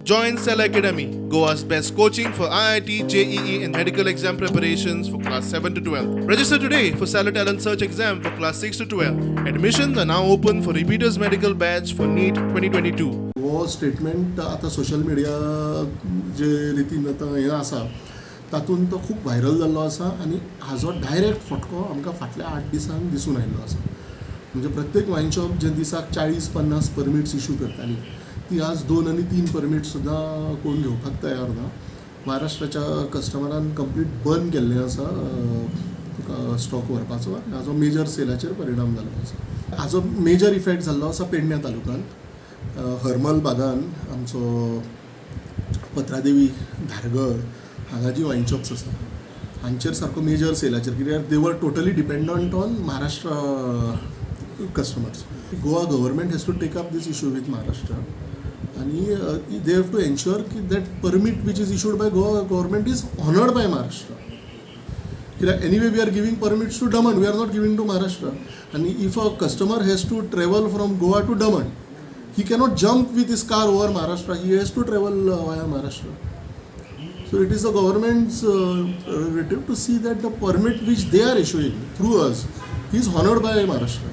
Join Cell Academy, Goa's best coaching for IIT, JEE, and medical exam preparations for class 7 to 12. Register today for Cellar Talent Search exam for class 6 to 12. Admissions are now open for repeaters medical batch for NEET 2022. हो statement आतां social media जे रितीन आतां हें आसा तातूंत तो खूब viral जाल्लो आसा आनी हाजो डायरेक्ट फटको आमकां फाटल्या 8 दिसांक दिसून आयिल्लो आसा. म्हणजे प्रत्येक वायन शॉप जे दिसाक 40-50 परमिट्स इशू करताली ती आज 2 आनी 3 परमिट सुद्दां कोण घेवपाक तयार ना. महाराष्ट्राच्या कस्टमरान कंप्लीट बंद केल्लें आसा तुका स्टॉक व्हरपाचो आनी हाजो मेजर सेलाचेर परिणाम जाल्लो आसा. हाजो मेजर इफेक्ट जाल्लो आसा पेडण्या तालुक्यांत, हरमल बागान, आमचो पत्रादेवी, धारगळ हांगा जी वायन शॉप्स आसा हांचेर सारको मेजर सेलाचेर, कित्याक they were totally dependent on Maharashtra customers. Goa government has to take up this issue with Maharashtra आनी they have to ensure की that permit which is issued by Goa government is honoured by Maharashtra. कित्याक anyway we are giving permits to Daman, we are not giving to Maharashtra. आनी if a customer has to travel from Goa to Daman, he cannot jump with his car over Maharashtra, he has to travel via Maharashtra. So it is the government's prerogative to see that the permit which they are issuing through us is honoured by Maharashtra.